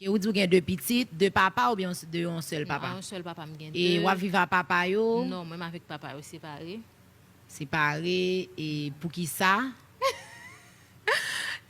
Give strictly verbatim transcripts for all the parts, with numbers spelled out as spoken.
E ou di ou gen de pitit, de papa oubyen de yon sèl papa? Yon sèl papa m gen. E w ap viv a papa yo? Non, mwen avèk papa yo separe. Separe, e poukisa?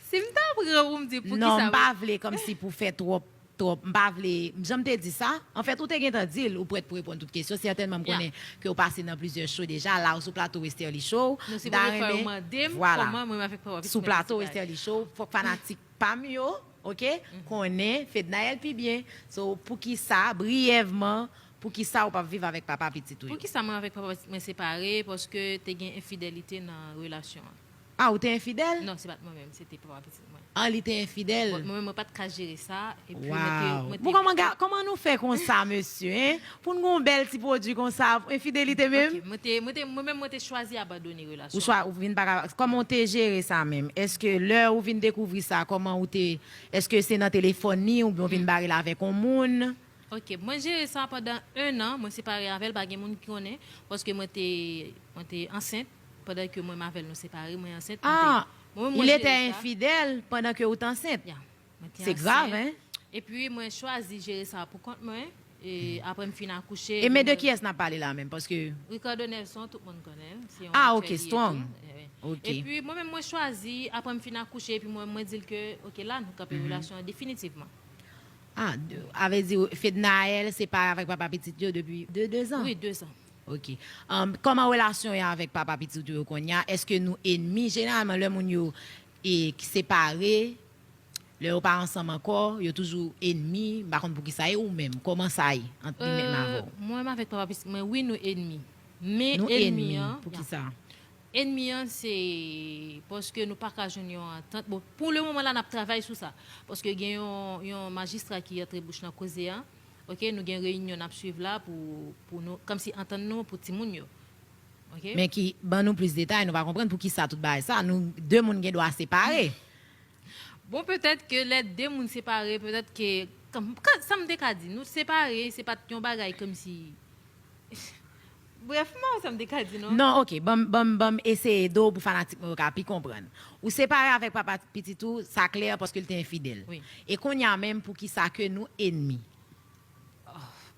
Si m ta pran pou m di poukisa. Non, m pa vle kòmsi pou fè twòp, twòp. M pa vle, jan m te di sa, anfèt, ou te gentan di l, ou prèt pou reponn tout kesyon. Sètènman, m konnen ke w pase nan plizyè show deja. La, ou sou plato Westerlie Show. Non, se premye fwa yo mande m kòman mwen avèk papa pitit mwen te separe. Sou plato Westerlie Show, fòk fanatik pa m yo, oke, konnen Fednaelle pi byen. So, poukisa, briyèvman, poukisa ou p ap viv avèk papa pitit ou yo? Poukisa mwen avèk papa pitit mwen separe? Paske te gen enfidèlite nan relasyon an. Ah, ou te enfidèl? Non, se pa t mwen menm, se te papa pitit mwen. Ah, li te enfidèl? Bon, mwen menm, mwen pa t ka jere sa. Epi mwen te, Wow. mwen te Bon, kòman, ga- kòman nou fè konsa, mesye, hein? Pou n gen yon bèl ti pwodui konsa, enfidelite menm? Ok, mwen te, mwen te, mwen menm, mwen te chwazi abandone relasyon. Ou chwa, ou vin pa ka, kòman ou te jere sa menm? Èske lè ou vin dekouvri sa, kòman ou te, èske se nan telefòn ni, oubyen ou vin bare l avèk yon moun? Ok, mwen jere sa pandan un an, mwen separe avè l, pa gen moun ki konnen, paske mwen te, mwen te ansent, pandan ke mwen avè l nou separe, mwen ansent. Mwen te- Ah, mwen menm, mwen il jere était sa. Infidèle pendant que ou t ansent? Ya, mwen te C'est grave, ansent. Hein? Epi mwen chwazi jere sa pou kont mwen, e apre m fin akouche. E men de mwen- kiyès n ap pale la menm? Paske Ricardo Nelson, tout moun konnen l. Se yon Ah, ok, aktyèl li strong. etou. Eh, eh. Ok. Epi mwen menm mwen chwazi, apre m fin akouche, epi mwen, mwen di l ke, ok, la, nou kanpe relasyon an definitivman. Ah, de- avè di Fednaelle separe avèk papa pitit yo depi de, de zan? Wi, de zan. Ok. Um, kòman relasyon yo avèk papa pitit yo kounye a? Èske nou enmi? Jeneralman, lè moun yo e, separe, lè yo pa ansanm ankò, yo toujou enmi. M pa konn poukisa e ou menm. Kòman sa ye ant li menm avè w? Mwen menm avèk papa pitit mwen, wi, nou enmi. Men Nou enmi enmi. an, Poukisa? Enmi an, se paske nou pa ka jwenn yon antant. Bon, pou le moman la, n ap travay sou sa. Paske gen yon, yon majistra ki antre bouch nan koze a. Ok, nou gen reyinyon n ap swiv la pou, pou nou, kòmsi antann nou pou timoun yo. Ok? Men ki, ban nou plis detay, nou pa konprann poukisa tout bagay sa. Nou, de moun gen dwa separe. Bon, petèt ke lè de moun separe, petèt ke, kòm, kòm, sa m te ka di, nou separe, se pa t yon bagay kòmsi, brèf, m pa wè sa m te ka di, non. Non, ok, ban m, ban m, ban m eseye do pou fanatik mwen yo ka pi konprann. Ou separe avèk papa pitit ou, sa klè, paske l te enfidèl. Wi. E kounye a menm, poukisa ke nou enmi?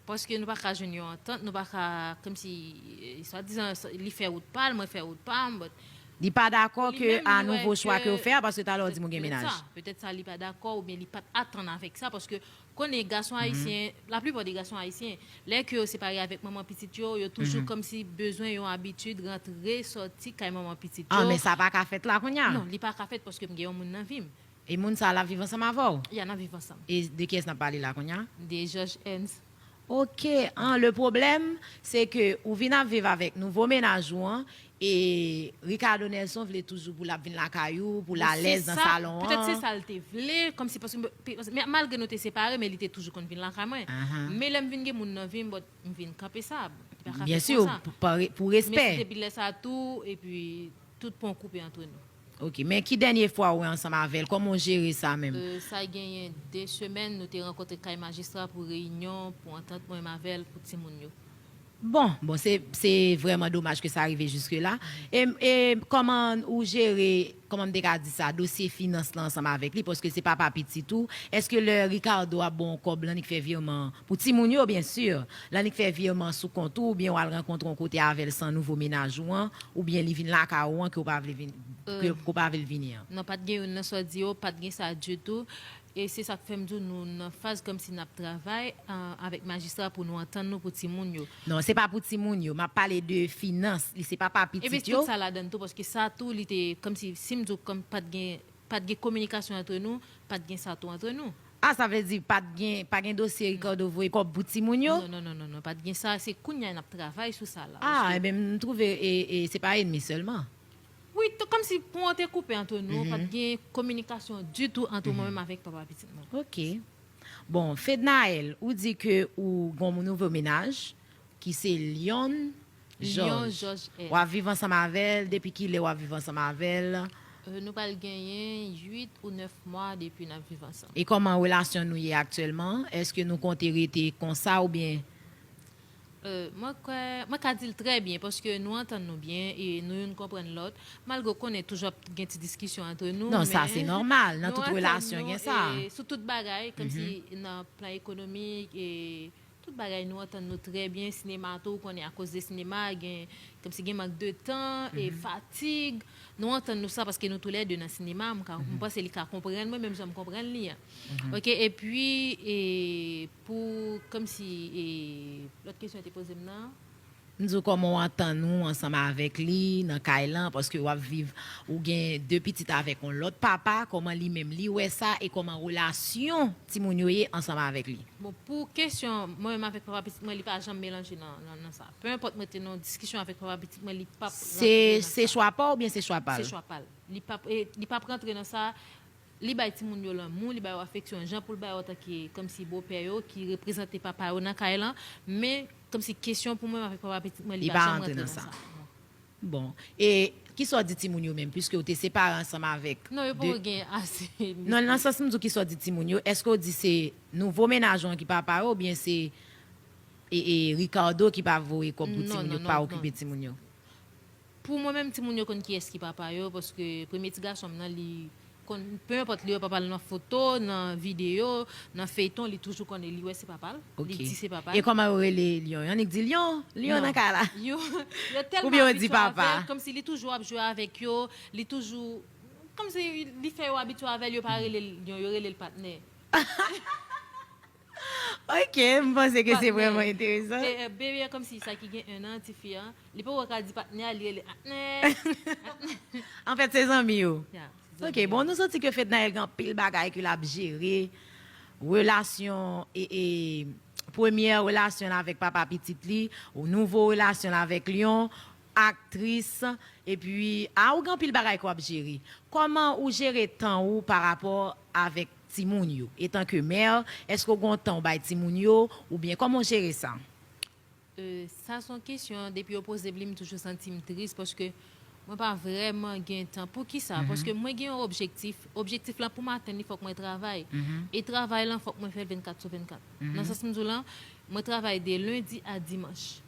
Paske nou pa ka jwenn yon antant, nou pa ka, kòmsi, eh, swadizan, sa- li fè wout pa l, mwen fè wout pa m, but Li pa dakò li ke menm, a li wè nouvo chwa ke ke ou fè a, paske talè ou di m ou gen petèt menaj. sa, petèt sa li pa dakò, oubyen li pa t atann avèk sa, paske konnen gason ayisyen, laplipa de gason ayisyen, lè ke yo separe avèk manman pitit yo, yo toujou kòmsi bezwen yon abitid rantre, sòti kay manman pitit yo. Ah, men sa pa ka fèt la kounye a? Non, li pa ka fèt paske m gen yon moun nan vi m. E moun sa l ap viv ansanm avè w? Ya, n ap viv ansanm. E de kiyès n ap pale la kounye a? De George Ernst. Ok, an, le pwoblèm, se ke ou vin ap viv avèk nouvo menaj ou an, e Ricardo Nelson vle toujou pou l ap vin lakay ou, pou l alèz nan salon an. Petèt se sa l te vle, kòmsi paske, men malgre nou te separe, men li te toujou konn vin lakay mwen. Ahan. Men lè m vin gen moun nan vi m, but m vin kanpe sa. Li pa ka fèt Byen si, konsa. Pou, pou, pou respè. Men se depi lè sa tou, epi tout pon koupe antre nou. Ok, men ki dènye fwa ou ansanm avè l? Kòman w jere sa menm? Euh, sa genyen de semèn, nou te rankontre kay majistra pou reyinyon, pou antant mwen avè l, pou timoun yo. Bon, bon, se, se vrèman domaj ke sa rive jiske la. E, e kòman ou jere, kòman m te ka di sa, dosye finans lan ansanm avèk li, paske se papa pitit ou? Èske lè Ricardo ap ba w kòb, l annik fè vireman pou timoun yo, byen si, l annik fè vireman sou kont ou, oubyen w al rankontre yon kote avè l san nouvo menaj ou an, oubyen li vin lakay ou an ke w pa vle vin, ke, ke w pa vle l vini an? Non, pa t gen youn nan sa w di yo, pa t gen sa ditou. E se sa k fè m di w nou nan faz kòmsi n ap travay, ah, avèk majistra pou nou antann nou pou timoun yo. Non, se pa pou timoun yo. M ap pale de finans. Li se papa pitit yo. Epi tout sa ladann tou, paske sa tou, li te, kòmsi, si m di w kòm pa t gen, pa t gen kominikasyon antre nou, pa t gen sa tou antre nou. Ah, sa vle di pa t gen, pa gen dosye Ricardo voye kòb pou timoun yo? Non, non, non, non, non, pa t gen sa. Se kounye a n ap travay sou sa la. Ah, Paske ebyen, m twouve e, e se pa enmi sèlman. Wi, t- kòmsi pon an te koupe antre nou, pa t gen kominikasyon ditou antre mwen menm avèk papa pitit mwen. Ok. Bon, Fednaelle, ou di ke ou gon nouvo menaj, ki se Lyon Lyon Georges. Georges L. W ap viv ansanm avè l, depi ki lè w ap viv ansanm avè l? Euh, nou pral genyen uit ou nèf mwa depi n ap viv ansanm. E kòman relasyon nou ye aktyèlman? Èske nou konte rete konsa oubyen? Euh, mwen kwè, mwen ka di l trè byen, paske nou antann nou byen e nou youn konprann lòt, malgre w konnen toujou ap gen ti diskisyon antre nou. Non, sa se nòmal, nan tout relasyon gen sa. E sou tout bagay, kòmsi nan plan ekonomik e tout bagay nou antann nou trè byen, sinema tou, ou konnen akoz de sinema, gen, kòmsi gen mank de tan, e fatig, nou antann nou sa paske nou toulède nan sinema, m ka, m panse li ka konprann mwen, menm jan m konprann li an. Ok, epi, e, pou, kòmsi, e, lòt kesyon te poze m nan. M di w kòman w antann ou ansanm avèk li nan kay lan, paske w ap viv, ou gen de pitit avèk yon lòt papa, kòman li menm li wè sa, e kòman relasyon timoun yo ye ansanm avèk li. Bon, pou kesyon mwen menm avèk papa pitit mwen, li pa janm melanje nan, nan, nan sa. Pe enpòt mwen te nan yon diskisyon avèk papa pitit mwen, li p ap rantre nan sa. Se chwa pa w oubyen se chwa pa l? Se chwa pa l. Li p ap, e, li p ap rantre nan sa. Li bay timoun yo lanmou, li ba yo afeksyon, jan pou l ba yo antanke kòmsi bopè yo ki reprezante papa yo nan kay lan, men kòmsi kesyon pou mwen avèk papa pitit mwen, li pa janm rantre nan sa. Bon, e kisa w di timoun yo menm, piske w te separe ansanm avèk... Non, yo poko gen ase. Non, nan sans m di w, kisa w di timoun yo, èske w di se nouvo mennaj ou an ki papa yo oubyen se, e, e, Ricardo ki pa voye kòb pou timoun yo, ki pa okipe timoun yo? Pou mwen menm, timoun yo konn kiyès ki papa yo, paske premye ti gason m nan, li konn, pe enpòt, li wè papa l nan foto, nan videyo, nan feyton, li toujou konnen, li wè se papa l, li di se papa l. E kòman yo rele Lyon? Yo annik di Lyon? Lyon nan kay la? Yo, yo tèlman abitye avè l, kòmsi li toujou ap jwe avèk yo, li toujou, kòmsi li fè yo abitye avè l, yo pa rele l Lyon, yo rele l patnè. Ok, m panse ke se vrèman enteresan. E, e, bebe an, kòmsi sa ki gen en an, tifi an, li poko ka di patnè a, li rele atnè. Anfèt, se zanmi yo. Ya, se zanmi yo. Ok, bon, nou santi ke Fednaelle gen anpil bagay ke l ap jere. Relasyon, e, e, premyè relasyon l avèk papa pitit li, ou nouvo relasyon l avèk Lyon, aktris, epi, a, ou gen anpil bagay ke w ap jere. Kòman ou jere tan ou pa rapò avèk timoun yo? Etanke mè, èske w gen yon tan ou bay timoun yo, oubyen kòman w jere sa? Euh, sa se yon kesyon, depi yo poze m li, m toujou santi m tris, paske mwen pa vrèman gen tan. Poukisa? Paske mwen gen yon objektif. Objektif la, pou m atenn li, fòk mwen travay. E travay lan, fòk mwen fè l vennkat sou vennkat. Nan sans m di w lan, mwen travay de lendi a dimanch.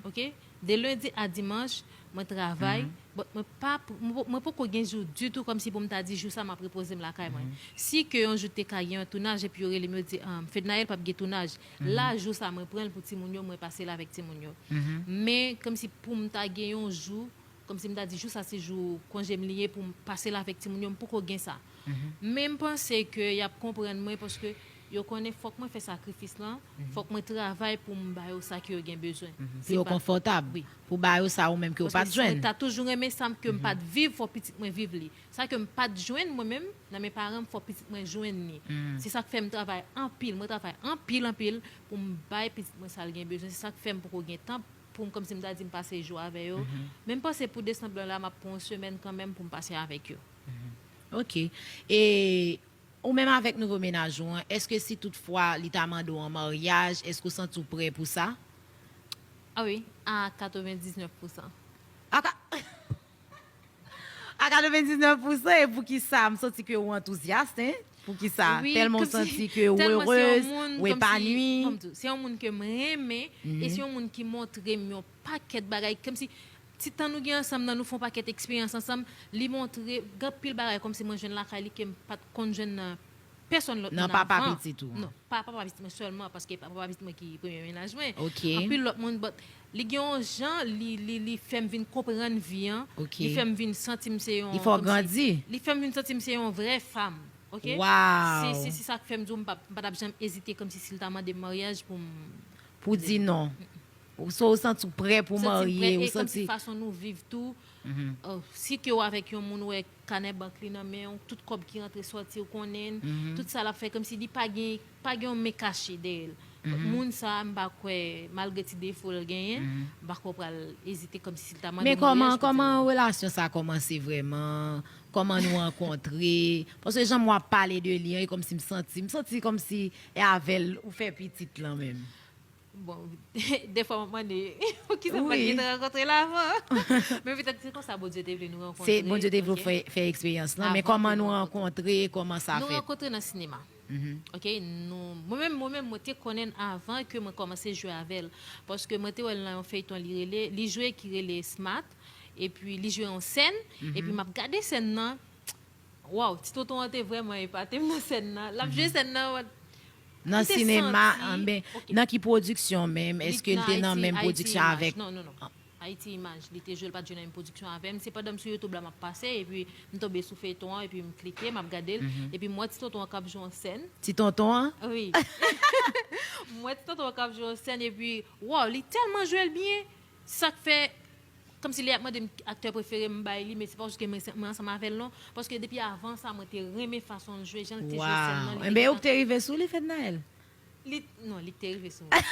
Ok? De lendi a dimanch, mwen travay. But mwen pa, mwen, mwen poko gen jou ditou, kòmsi pou m ta di jou sa m ap repoze m lakay mwen. Si ke yon jou te ka gen yon tounaj epi yo rele m, yo di, um, Fednaelle, p ap gen tounaj. La, jou sa mwen pran l pou timoun yo, mwen pase l avèk timoun yo. Men, kòmsi pou m ta gen yon jou, kòmsi m ta di jou sa se jou konje m li ye pou m pase l avèk timoun yo, m poko gen sa. Men m panse ke y ap konprann mwen paske yo konnen fòk mwen fè sakrifis lan, fòk mwen travay pou m ba yo sa ke yo gen bezwen. Pou yo konfòtab, pou ba yo sa ou menm ke w pa t jwenn. Mwen ta toujou renmen sa ke m pa t viv, fò pitit mwen viv li. Sa ke m pa t jwenn mwen menm, nan men paran m, fò pitit mwen jwenn li. Se sa k fè m travay anpil, mwen travay anpil, anpil pou m bay pitit mwen sa l gen bezwen. Se sa k fè m poko gen tan pou m, kòmsi m ta di m pase jou avè yo. Men m panse pou desanm lan la, m ap pran yon semèn kanmenm pou m pase avèk yo. Ok. E ou menm avèk nouvo mennaj ou an, èske si toutfwa li ta mande w an maryaj, èske w santi w prè pou sa? Ah wi, a katrevendiznèf pousan. A ka-, a katrevendiznèf pousan, e poukisa? M santi ke ou antouzyas, hein? Poukisa? Tèlman w santi ke ou erez, ou epanwi. Se yon moun ke m renmen, e se yon moun ki montre m yon pakèt bagay. Kòmsi, ti tan nou gen ansanm nan, nou fè yon pakèt eksperyans ansanm, li montre, gen anpil bagay kòmsi mwen jwenn lakay li ke m pa t konn jwenn nan pèsonn lòt moun avan. Nan papa pitit ou an? Non, pa papa pitit mwen sèlman, paske pa papa pitit mwen ki premye mennaj mwen. Ok. Anpil lòt moun, but li gen yon jan, li, li, li fè m vin konprann vi an. Ok. Li fè m vin santi m se yon, li fè w grandi. Li fè m vin santi m se yon vrè fanm. Ok? Wow. Se, se, se sa k fè m di w, m pa, m pa t ap janm ezite kòmsi si l ta mande m maryaj pou m... Pou di non. Ou, so, ou santi w prè pou marye, ou santi... Santi m prè, e kòmsi fason nou viv tou. Oh, si ke w avèk yon moun, ou wè kanè bank li nan men w, tout kòb ki rantre sòti, ou konnen l, tout sa l ap fè, kòmsi li pa gen, pa gen yon men kache dèyè l. Moun sa, m pa kwè, malgre ti defo l genyen, m pa kwè w pral ezite kòmsi si l ta mande w maryaj pou di non. Men kòman, kòman relasyon sa kòmanse vrèman? Kòman nou rankontre? Paske jan w ap pale de li an, e kòmsi m santi, m santi kòmsi e avè l ou fè pitit lan menm. Bon, defwa m ap mande, poukisa m pa t gentan rankontre l avan? Men petèt se konsa Bondye te vle nou rankontre. Se Bondye te vle w fè, fè eksperyans lan, men kòman nou rankontre, kòman sa fèt? Nou rankontre nan sinema. Ok, nou, mwen menm, mwen menm, mwen te konnen l avan ke mwen kòmanse jwe avè l. Paske mwen te wè l nan yon feyton li rele, li jwe ki rele Smart, epi li jwe yon sèn, epi m ap gade sèn nan, waw, ti tonton an te vrèman epate m nan sèn nan. L ap jwe sèn nan, nan sinema, anben, nan ki pwodiksyon menm? Èske l te nan menm pwodiksyon avèk? Non, non, non. Ayiti Imaj, li te jwe, l pa t jwe nan menm pwodiksyon avè m. Se pandan m sou YouTube la m ap pase, epi m tonbe sou feyton an, epi m klike, m ap gade l, epi m wè ti tonton an k ap jwe yon sèn. Ti tonton an? Wi. M wè ti tonton an k ap jwe yon sèn, epi, waw, li tèlman jwe l byen, sa k fè, kòmsi lè y ap mande m aktè prefere m, m bay li, men se pa paske mwen, mwen ansanm avè l non, paske depi avan sa, mwen te renmen fason l jwe, jan l te jwe sèn nan. Li te... Enben, ou k te rive sou li, Fednaelle? Li, non, li k te rive sou mwen.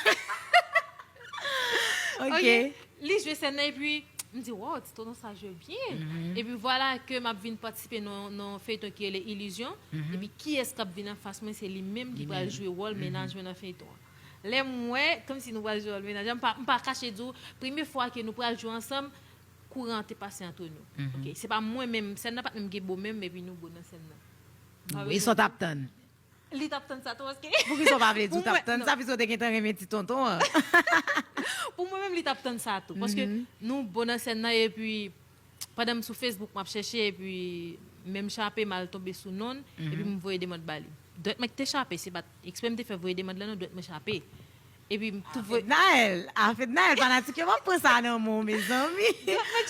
Ok. Li jwe sèn nan, epi m di, waw, ti tonton sa jwe byen. Epi vwala ke m ap vin patisipe nan, nan feyton ki rele Ilizyon. Epi kiyès k ap vin anfas mwen, se li menm ki pral jwe wòl mennaj mwen nan feyton an. Lè m wè, kòmsi nou pral jwe wòl mennaj, m pa, m pa kache di w, premye fwa ke nou pral jwe ansanm, kouran an te pase antre nou. Ok, se pa mwen menm, sèn nan pa t menm gen bo menm, epi nou bo nan sèn nan. E sa w t ap tann? Li t ap tann sa tou, paske... Poukisa w pa vle di w t ap tann sa, piske w te gentan renmen ti tonton an? Pou mwen menm, li t ap tann sa tou, paske nou bo nan sèn nan, epi pandan m sou Facebook, m ap chèche, epi men m chape, m al tonbe sou non l, epi m voye demann ba li. Dwèt mwen k te chape, se pa t eksprè m te fè voye demann lan non, dwèt mwen chape. Epi m tou voye... Fednaelle, a Fednaelle, fanatik yo p ap pran sa nan men w, mezanmi.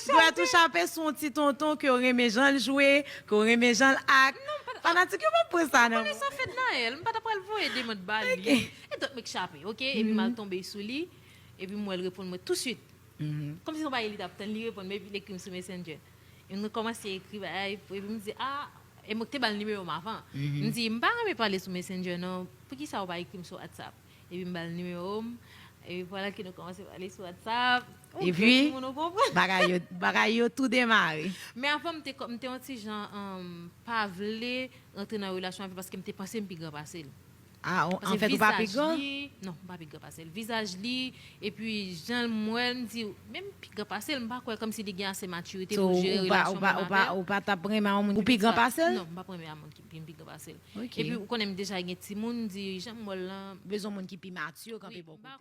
Dwèt ou chape sou yon ti tonton ke w renmen jan l jwe, ke w renmen jan l ak. Fanatik yo p ap pran sa nan men w. Ou konnen sa, Fednaelle, m pa ta pral voye demann ba li. E dwèt mwen k chape, ok? Epi m al tonbe sou li, epi m wè l reponn mwen touswit. Kòmsi se yon bagay li t ap tann, li reponn mwen, epi l ekri m sou Messenger. Epi nou kòmanse ekri bagay, epi m di, a, e mwen k te ba l nimewo m avan. M di, m pa renmen pale sou Messenger non, poukisa ou pa ekri m sou WhatsApp? Epi m ba l nimewo m, epi vwala ke nou kòmanse pale sou WhatsApp. Ou granmoun, ou konprann. Bagay yo, bagay yo tou demare. Men avan, m te, m te yon ti jan, um, pa vle rantre nan relasyon avè l, paske m te panse m pi gran pase l. Ah, anfèt, ou pa pi gran? Non, m pa pi gran pase l. Vizaj li, epi jan m wè l, m di, menm pi gran pase l, m pa kwè kòmsi li gen ase matirite pou l jere relasyon menm avè l. Ou pa t ap renmen a yon moun ki pi gran pase l? Non, m p ap renmen a moun ki pi, pi gran pase l. Epi, ou konnen m deja gen timoun, m di, jan m wè l lan. Ou bezwen yon moun ki pi mati kanpe bò kote w.